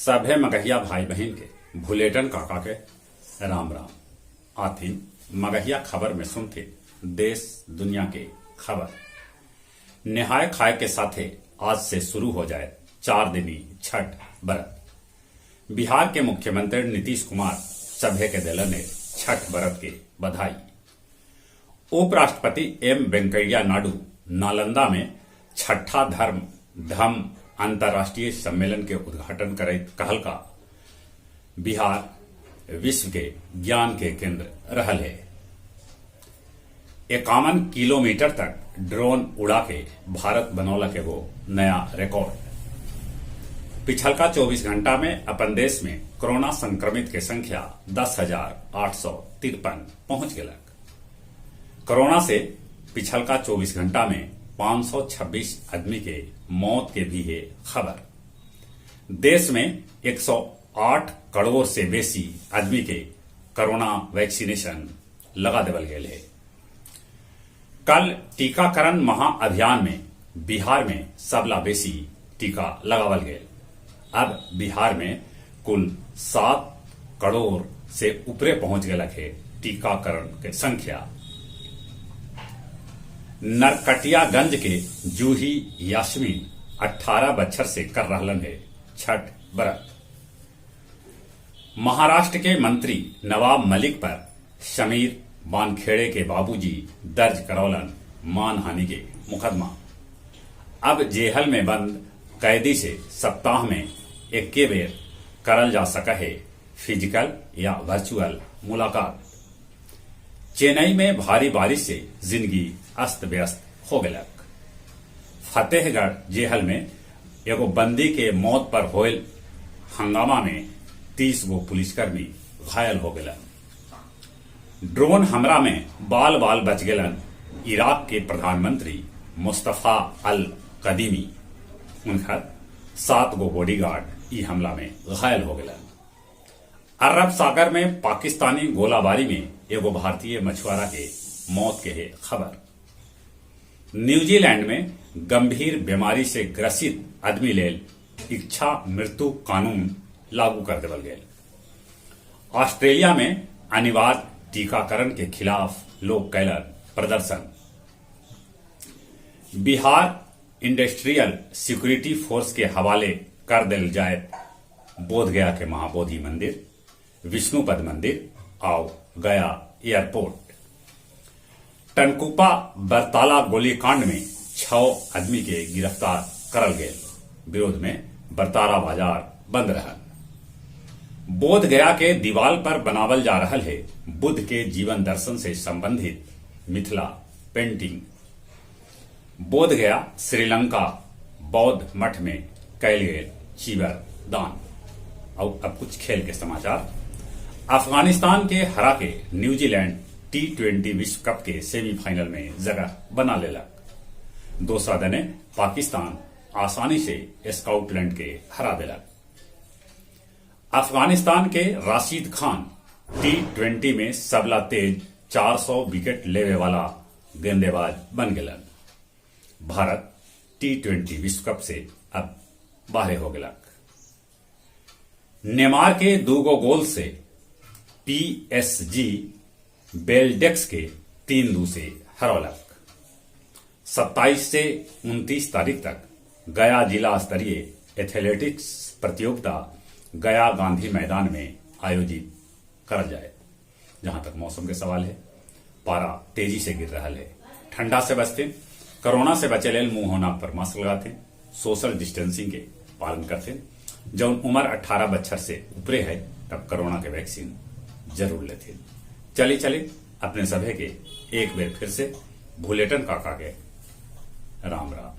सभे मगहिया भाई बहिन के भुलेटन काका के राम राम। आथिन मगहिया खबर में सुनथिन देश दुनिया के खबर। नेहाय खाय के साथे आज से शुरू हो जाए 4 दिनी छठ व्रत। बिहार के मुख्यमंत्री नीतीश कुमार सभे के दिलन छठ व्रत के बधाई। उपराष्ट्रपति एम वेंकैया नायडू नालंदा में छठा धर्म धम्म अंतर्राष्ट्रीय सम्मेलन के उद्घाटन करैत कहलका, बिहार विश्व के ज्ञान के केंद्र रहल हे। 51 किलोमीटर तक ड्रोन उड़ा के भारत बनौलक एगो नया रिकॉर्ड। पिछलका 24 घंटा में अपन देश में कोरोना संक्रमित के संख्या 10,853 पहुंच गेलक। कोरोना से पिछलका 24 घंटा में 526 आदमी के मौत के भी है खबर। देश में 108 करोड़ से बेसी आदमी के कोरोना वैक्सीनेशन लगा देवल गेल है। कल टीकाकरण महाअभियान में बिहार में सबला बेसी टीका लगावल गेल। अब बिहार में कुल 7 करोड़ से ऊपरे पहुंच गेलक है टीकाकरण के संख्या। नरकटियागंज के जूही यास्मीन 18 बच्छर से कर रहलन है छठ व्रत। महाराष्ट्र के मंत्री नवाब मलिक पर समीर वानखेड़े के बाबूजी दर्ज करौलन मानहानि के मुकदमा। अब जेहल में बंद कैदी से सप्ताह में एक्के बेर करल जा सका है फिजिकल या वर्चुअल मुलाकात। चेन्नई में भारी बारिश से जिंदगी अस्त व्यस्त हो गलक। फतेहगढ़ जेहल में एगो बंदी के मौत पर होयल हंगामा में 30 गो पुलिसकर्मी घायल हो गलन। ड्रोन हमला में बाल बाल बच गलन इराक के प्रधानमंत्री मुस्तफा अल कदीमी। उनकर 7 गो बॉडीगार्ड ई हमला में घायल हो गलन। अरब सागर में पाकिस्तानी गोलाबारी में एगो भारतीय मछुआरा के मौत के है खबर। न्यूजीलैंड में गंभीर बीमारी से ग्रसित आदमी लेल इच्छा मृत्यु कानून लागू कर देवल गेल। ऑस्ट्रेलिया में अनिवार्य टीकाकरण के खिलाफ लोग कैलन प्रदर्शन। बिहार इंडस्ट्रियल सिक्योरिटी फोर्स के हवाले कर दिल जाए बोधगया के महाबोधि मंदिर, विष्णुपद मंदिर और गया एयरपोर्ट। टनकुप्पा बरताला गोलीकांड में 6 आदमी के गिरफ्तार करल गेल। विरोध में बरतारा बाजार बंद रहल। बोध गया के दीवाल पर बनावल जा रहल है बुद्ध के जीवन दर्शन से संबंधित मिथिला पेंटिंग। बोध गया श्रीलंका बौद्ध मठ में कैल गेल चीवर दान। और अब कुछ खेल के समाचार। अफगानिस्तान के हरा के न्यूजीलैंड T20 विश्व कप के सेमीफाइनल में जगह बना लेलक। दोसरा दने पाकिस्तान आसानी से स्कॉटलैंड के हरा देलक। अफगानिस्तान के राशिद खान T20 में सबला तेज 400 विकेट लेवे वाला गेंदेबाज बन गेलन। भारत T20 विश्व कप से अब बाहर हो गेलक। नेमार के 2 गोल से पीएसजी बेल्डेक्स के 3-2 से हरौलक। 27 से 29 तारीख तक गया जिला स्तरीय एथलेटिक्स प्रतियोगिता गया गांधी मैदान में आयोजित करल जाए। जहां तक मौसम के सवाल है, पारा तेजी से गिर रहा है। ठंडा से बचते, कोरोना से बचे लेल मुंह होना पर मास्क लगाते, सोशल डिस्टेंसिंग के पालन करते। जब उम्र 18 बच्छर से ऊपरे है तब कोरोना के वैक्सीन जरूर लेते। चले चले अपने सभे के एक बेर फिर से भुलेटन काका के राम राम।